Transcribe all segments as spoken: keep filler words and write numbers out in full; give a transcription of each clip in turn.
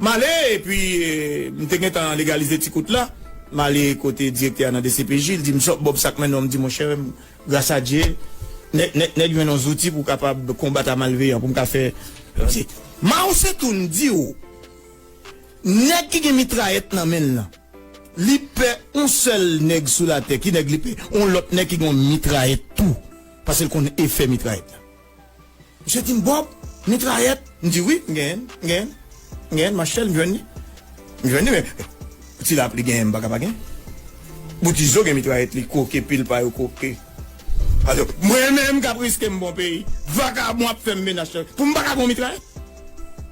M ale, epi, eh, m te gentan legalize ti kout la. M ale kote direktè a nan D C P J, li di m, "Bob, sa k mennen w?" M di, "Monchè, gras a Dye, nèg, nèg, nèg jwenn yon zouti pou kapab konbat a malveyan, pou m ka fè." M se, Mao se tou m di w, nèg ki gen mitrayèt nan men l lan, li pè yon sèl nèg sou latè. Ki nèg li pè? Yon lòt nèg ki gen yon mitrayèt tou. Paske l konn efè mitrayèt la. Misye di m, "Bob, mitrayèt?" M di, "Wi, m genyen, m genyen, m genyen, m achte l, m jwenn li. M jwenn li, men ti lapli genyen, m pa ka pa genyen." Boutizo gen mitrayèt li, koke, pil pa yo koke. Alò, mwen menm k ap riske m bon peyi, vakabon ap fè m menas pou m pa ka gen mitrayèt.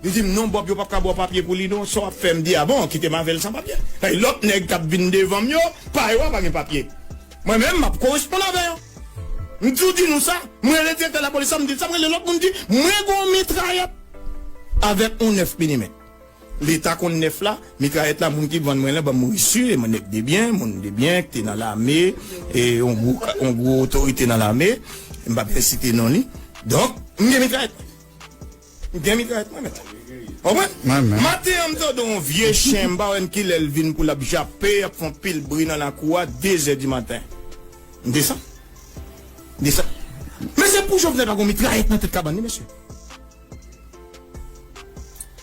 Li di m, "Non, Bob, yo p ap ka ba w papye pou li, non, sa w ap fè." M di, "A bon, kite m avè l san papye." Lòt nèg k ap vin devan m yo, pa yo a pa gen papye. Mwen menm, m ap koresponn avè yo. M toujou di nou sa. Mwen rele direktè lapolis la, m di l sa, m rele lòt moun, m di, "Mwen gen yon mitrayèt avèk yon nèf milimèt." Leta konn nèf la, mitrayèt la, moun ki vann mwen lan, ban m resi, e mwen nèg de byen, moun de byen, ki te nan lame, e yon gwo, yon gwo otorite nan lame, m p ap fè site non li. Donk, m gen mitrayèt. M gen mitrayèt mwen, mèt. Konprann? Mwen menm. Maten an, m tande yon vye chen, m pa wè n kilè l vin pou l ap jape, ap fè yon pil bri nan lakou a, de zè di maten. M desann. M desann. Mesye, pou Jovenel pa gon mitrayèt nan tèt kabann li, mesye.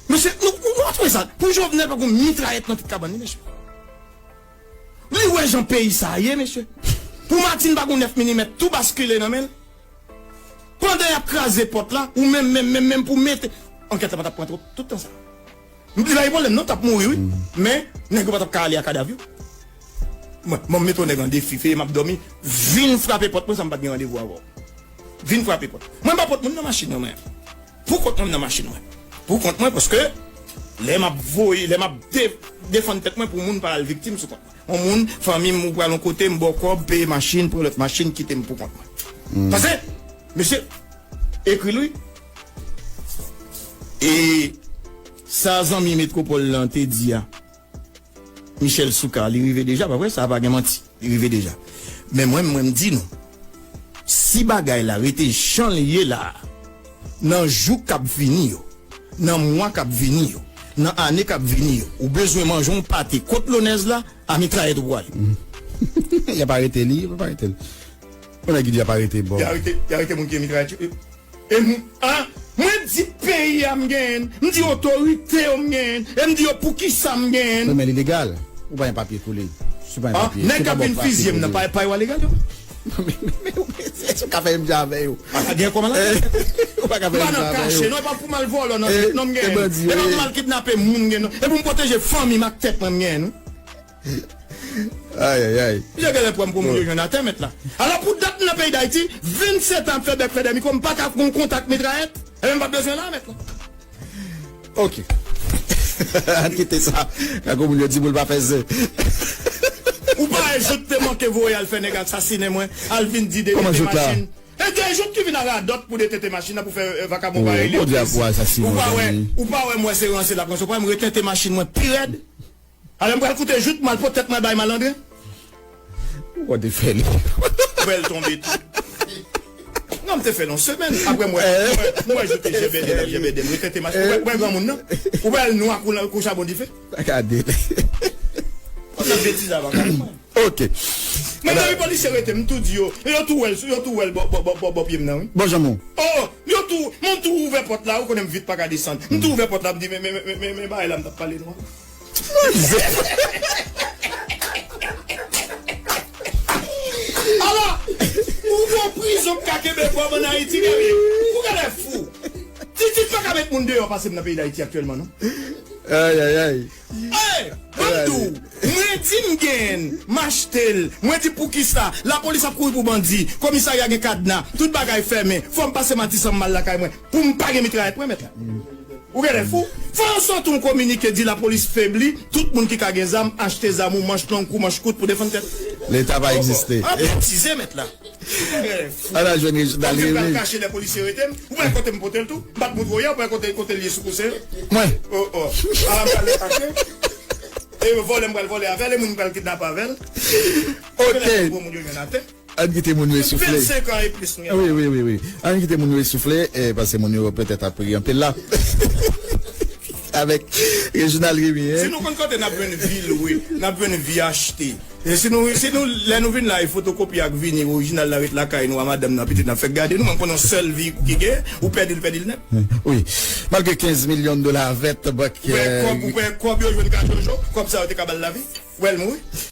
Mesye, nou, nou, nou wè sa. Pou Jovenel pa gon mitrayèt nan tèt kabann li, mesye. Li wè jan peyi sa a ye, mesye. Pou Martine pa gon nèf milimèt, tou baskile nan men l. Pandan y ap kraze pòt la, ou menm, menm, menm, menm pou mete. Ankèt la pa t ap pran twòp, tout tan sa. M di pa gen pwoblèm non, t ap mouri wi. Men, nèg yo pa t ap ka ale a kadav yo. Mwen, mwen mete yon nèg an defi, feye m ap dòmi, vin frape pòt mwen san m pa t gen randevou avè w. Vin frape pòt. Mwen m pa pot moun nan machin mwen, mwen. Pou kont mwen m nan machin mwen. Pou kont mwen, paske lè m ap voye, lè m ap de-, defann tèt mwen pou moun pa al viktim sou kont mwen. Yon moun, fanmi m, ou pral yon kote, m ba w kòb, peye machin, pran lòt machin, kite m pou kont mwen. Paske, mesye, ekri l wi. E sa zanmi Metwopòl lan te di a, Michel Soukar, li rive deja, pa vre? Sa pa gen manti. Li rive deja. Men mwen, mwen m di nou, si bagay la rete jan l ye la a, nan jou k ap vini yo, nan mwa k ap vini yo, nan ane k ap vini yo, ou bezwen manje yon pate kot Lonèz la, a mitrayèt ou prale. Y ap arete li, y ap arete l. Bon, nèg ki di y ap arete, bon. Y arete, y arete moun ki gen mitrayèt yo. E m, a, mwen di peyi a m genyen, m di otorite yo m genyen, e m di yo poukisa m genyen. Wi, men li legal. Ou pa gen papye pou li. Si w pa gen papye, nèg k ap vin fizye m nan, pa, pa yo a legal yo? Men, men, men, men, èske w ka fè menm jan avè yo? A, gen kòman la? Ou pa ka fè menm jan avè yo. M pa nan kache, non, e pa pou m al vòlò nan tèt, non, m genyen. E pa pou m al kidnape moun, m genyen, non. E pou m pwoteje fanmi m ak tèt mwen, m genyen, non. Ay, ay, ay. Misye genlè pran m pou moun yo jwenn atè, mèt la. Alò, pou dat m nan peyi Dayiti, vennsèt an ap fè bèk fè dèmi kou, m pa ka gon kontak mitrayèt. Ebyen, m pa t bezwen la, mèt la. Ok. Ann kite sa. Kako moun yo di pou l pa fè zen. Ou pa wè jout te manke voye al fè nèg asasinen mwen, al vin di de tete machin. Kòman jout la? E de jout ki vin a radòt pou de tete machin nan pou fè, eh, vakabon parèy li yo plezi. Ou pa wè, ou pa wè mwen se ranse l ap ranse, ou pa wè m retente machin mwen pi rèd. Alè, m pral koute jout, m al pot tèt mwen bay malandren. Ou te fè li. Ou wè l tonbe tou. Non, m te fè l yon semèn. Apre, m wè, m wè, m wè jout te jebede, l ap jebede. M retente machin. Ou wè, ou wè granmoun nan? Ou wè l nwa kou, kou chabon dife? Gade. Konn nan betiz a, pa ka. Ok. Men depi polisye rete, m tou di yo, yo tou wè l, yo tou wè l bò, bò, bò, bò, bò pye m nan, wi. Bò janm ou. Oh, yo tou, men m tou ouvè pòt la, ou konnen m vit pa ka desann. M tou ouvè pòt la, m di, men, men, men, men, men bagay la, m t ap pale nou an. Ala, ou gon prizon k ka kenbe kòb ann Ayiti, Gabriel. Ou genlè fou. Titid pa ka met moun deyò pase m nan peyi Dayiti aktyèlman, non. Ay, ay, ay. Ey, ban m di w, mwen di m genyen l, m achte l, mwen di poukisa, lapolis ap kouri pou bandi, komisarya gen kadna, tout bagay fèmen, fò m pase Matisan m al lakay mwen, pou m pa gen mitrayèt mwen, mèt la. Ou genlè fou? Fò yo sòti yon kominike di lapolis febli, tout moun ki ka gen zam, achte zam ou manch long kou manch kout pou defann tèt. Leta pa egziste. Ap betize, mèt la. Ala jwenn Reginald Remy. Kòmsi m pral kache lè polisye rete m. Ou pa kote m pote l tou. M pa t montre w yè, ou pa kote, kote l ye sou kouse. Mwen. Oh, oh. Ala m pral kache. E vòlè m pral vòlè avè l, e moun m pral kidnape avè l. Ok. Pou moun yo jwenn atè. Ann kite moun yo soufle. Vennsenk an e plis nou gen la. Wi, wi, wi, wi. Ann kite moun yo soufle, eh, paske moun yo petèt ap ri anpil la. avèk Reginald Remy, si nou konn kote n ap jwenn vi lwe, n ap jwenn vi achte. E si nou, si nou, lè nou vin la, e fotokopi ak vini orijinal la ret lakay nou a madanm nan, pitit nan fèk gade nou, menm konnen sèl vi ki gen, ou pèdi l, pèdi l nèt. Wi. Malgre kenz milyon dola vèt bank. Ou wè kòb, ou wè kòb yo jwenn ka Jojo, kòb sa yo te ka ba l lavi. Ou wè l mouri.